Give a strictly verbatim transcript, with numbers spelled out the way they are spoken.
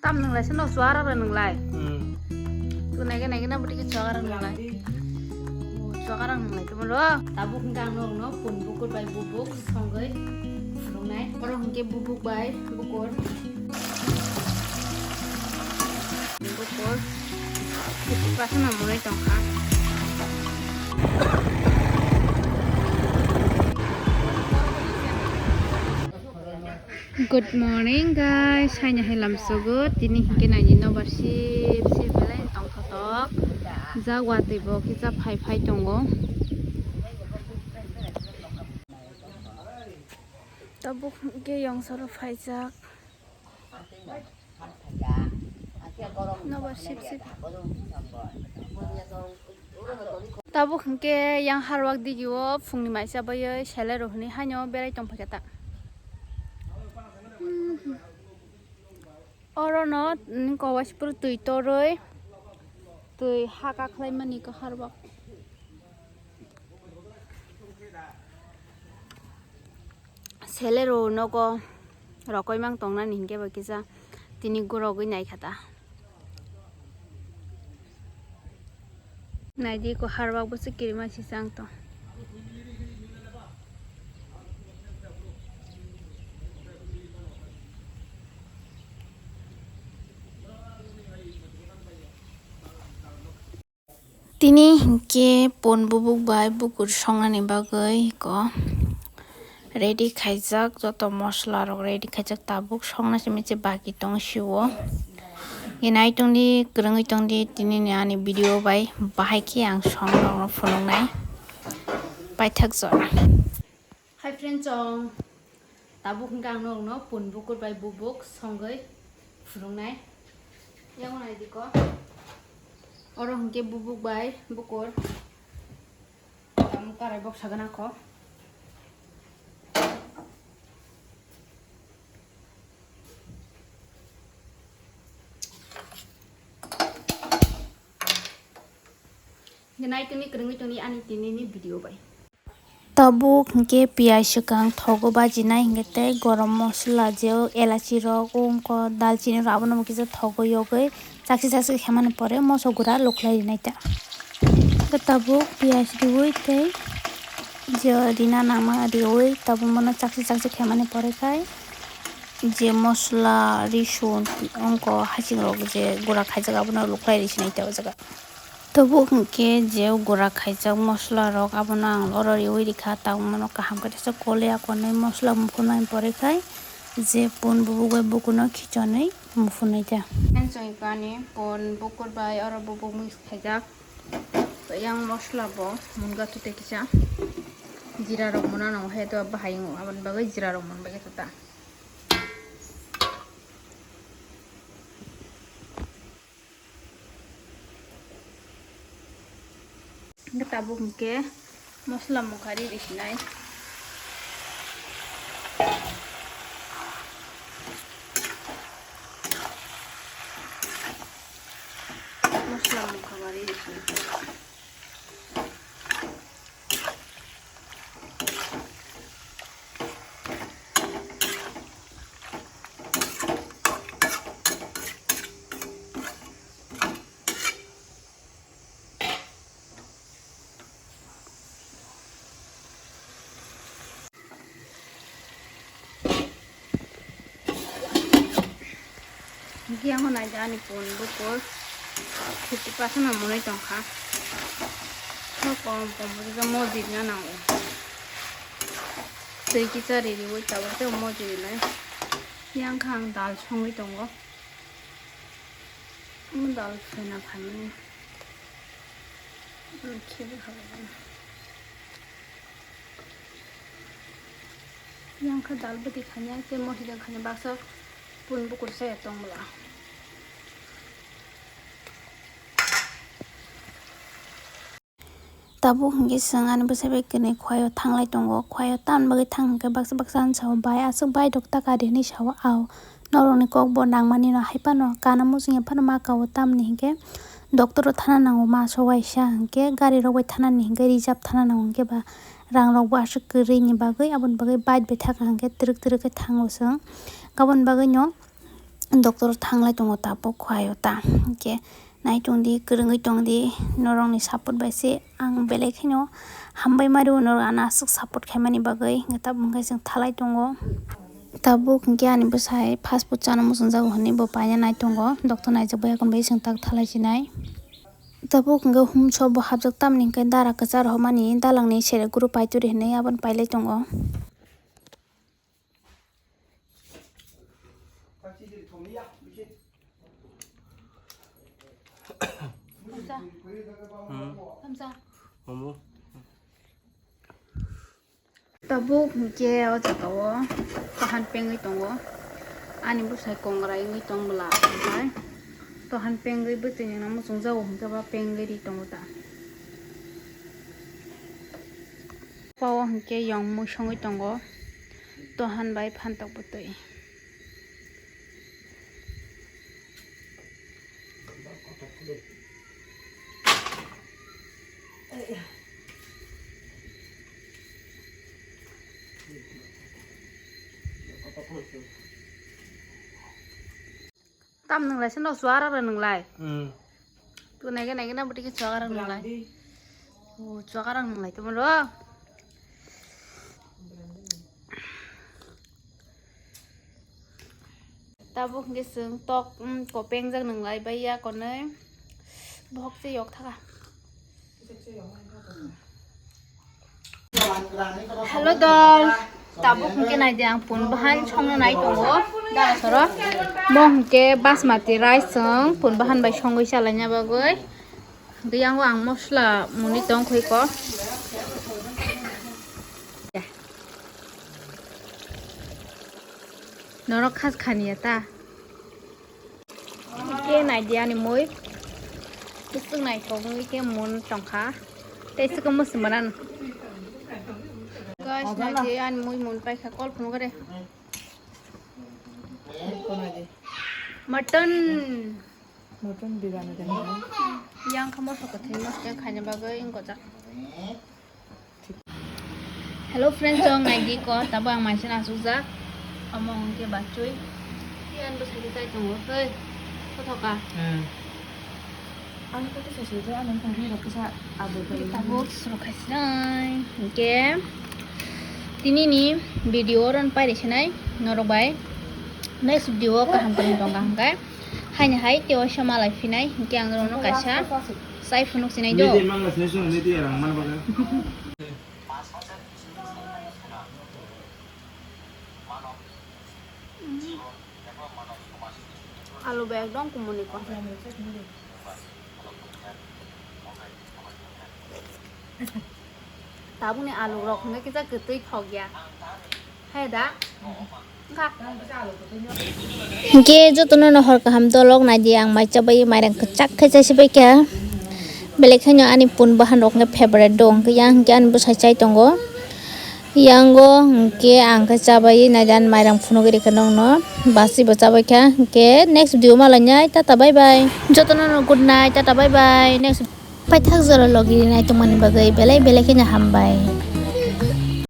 Tam nwnglai se no chuwara rw nwnglai. Hmm. Tu nege nege na bwtwi ke chuwara nwnglai. O chuwara nwnglai tu moro. Tabuk hwnkhe ang norokno pun bukur bai bubuk songwi phunuknai. Oro hwnkhe bubuk bai bukur. Bukur. Bukur pasana mwnwi tongkha. Good morning guys, haino hai lamsogo, tini hwnkhe naidi nobar sip sip belai tongthotok, ja watwi bo kisa phai phai tongo. Tabuk hwnkhe yongsoro phaijak. Nobar sip sip. Tabuk hwnkhe yang harwak digi o phungni maisa baiwi selero hwnwi haino berai tongphaikha ta. Orono, mm, kowaisphuru twi torwi, twi ha kakhlaimani khe harwak. Selero nogo rokoi mang tongnani hinkhe bo kisa tini gorogwi naikha ta. Naidi ko harwak bo se kirima sisa ang tong. Tini hinkhe pun bubuk bai bukur songnani bagwi ko ready khaijak, joto mosola rok ready khaijak, tabuk songna simi se baki tong sio. Enai tongdi, kwrwngwi tongdi, tini ni ani video bai bahai khe ang song rok no phunuknai paithak jora. Hi friends, chwng tabuk hwnkhe ang norokno pun bukur bai bubuk songwi phunuknai. Yang naidi ko. Oro hwnkhe bubuk bai bukur. Ang karai boksa gana kho. Nai tini kwrwngwi tongni ani tini ni video bai. Tabuk hwnkhe piyaj swkang thogo bajinai hwnkhe tei gorom mosola je elachi rok, wngkha dalchini rok abono kisa thogo yogwi chakchi chakchi khaimani pore moso gura lukhlai rinai ta. Tabuk piyaj riwi tei je rina nangma riwi tabuk mono chakchi chakchi khaimani pore khai je mosola risun wngkha hasing rok je gura khaijak abono lukhlai risinai ta o jaga. Tabuk hwnkhe je gura khaijak mosola rok abono ang oro riwi rikha, tabuk mono kaham khe teisa kole akonwi mosola muphunmani pore khai je pun bubuk bai bukurno khichonwi muphunwi ta. Ang chwng ani pun bukur bai oro bubuk mix khaijak, yang mosola bo munga tute kisa jira rok muna nango he to bahai wngo aboni bagwi jira rok mun bai khe ta. Hwnkhe tabuk hwnkhe mosola mokha ri risinai. Mosola mokha ba ri risinai. Hwnkhe ang naidi ani pun bukur fifty percent no mwnwi tongkha. No kom kom bo mojit na nango. Twi kisa ri riwi tabuk tei mojit rinai. Yang kha ang dal songwi tongo. Omo dal sena phaimani. Omo khebo kha. Yang kha dal bwtwi khanya tei mohi jang khanya baksa pun bukur saya tong bwla. Tabuk hwnkhe chwng ani bwsai bai kwnwi khuaio thanglai tongo. Khuaio tamni bagwi thang hwnkhe baksa baksa ani sao bai aswk bai rok taka di hinwi sao. Ao norokni kokbo nangmani no hai phano kana muchungya phano ma kao, tamni hinkhe doctor o thana nango, ma so waisa hinkhe gari rok bai thanani hinkhe reserve thana nango, hinkhe ba rang rok bo aswk kwrwi ni bagwi aboni bagwi bike bai thaka hinkhe twrwk twrwk khe thango chwng. Aboni bagwi no Doctor thanglai tongo tabuk khuaio ta. Hinkhe nai tongdi, kwrwngwi tongdi, norokni support bai se ang belai kheno hambai ma rwo norok ano aswk support khaimani bagwi. Hinkhe tabuk hinkhe chwng thalai tongo. Tabuk hinkhe ani bwsai fast food chana muchungjago hwnwi bo paina nai tongo. Doctor naijak bai yakung bai chwng tak thalai sinai. Tabuk hinkhe humso bo hapjak tamni hinkhe dara kwchar hwnmani dalangni sere guru paituri hwnwi abono pailai tongo. Hamsa. Hmm. Hamsa. Omo. Tabuk hinkhe o jaga o tohan pengwi tongo. Ani bwsai kongra wngwi tong bwla, omohai tohan pengwi bwtwi nungna muchungjago hinkhe ba pengwi ri tongo ta. Pao hinkhe yong mui songwi tongo, tohan bai phantok bwtwi. Tam nwnglai se no chuagra rw nwnglai. Hmm. Tu nege nege na bwtwi khe chuagra rw nwnglai. O chuagra rw nwnglai tamo ro. Tabuk hinkhe chwng tok, um, kopengjak nwnglai bai ya konwi. Bohok se yok thaka. Hello dol, tabuk hinkhe naidi ang pun bahan songna nai tongo. Dara soro. Mo hinkhe basmati rice chwng pun bahan bai songwi chalaina bagwi. Hinkhe yango ang mosla muni tong khoi ko. Norok khas khaniya ta. Ke naidi ani mui. Kusuk naithok wngwi ke mun tongkha. Tei sika musi manan. Guys, naidi ani mui mun paikha kol phunukha de. Mutton. Mutton biryani de. Yang kha mosla kwthwi mosla khaina bagwi wng gojak. Hello friends, chwng naidi ko, tabo ang maisa nasukjak. Omo hwnkhe bachwi. Yan bwsai khe chai tongo, hei. Kothoka. Hmm. Ang khe kisa sujak, ang nang thangwi rok kisa abo khai. Tabuk surok khai sinai. Hwnkhe tini ni video oro pairi sinai norok bai. Next video o kaham kaham tongkha hwnkhe. Haini hai tei waisa malai phinai, hwnkhe ang norokno kaisa chai phunuk sinai do. Alu bai ekdom kumuni ko. Tabukni alu rok hwnkhe kisa kwtwi thok ya. Hai da? Wngkha. Hwnkhe jotono no hor kaham dolok naidi, ang mai chabai mairang kwchak khe chai sibai kha. Belai khaino ani pun bahan rok hwnkhe favorite do, hwnkhe yang hwnkhe ani bwsai chai tongo. Yango hwnkhe ang khe chabai naidi, ani mairang phunugwi rikha nokno, basi bo chabai kha. Hwnkhe next video malainai, tata bye bye. Jotono no good night, tata bye bye. Next. Paithak jora logi rinai tongmani bagwi belai belai kheno hambai.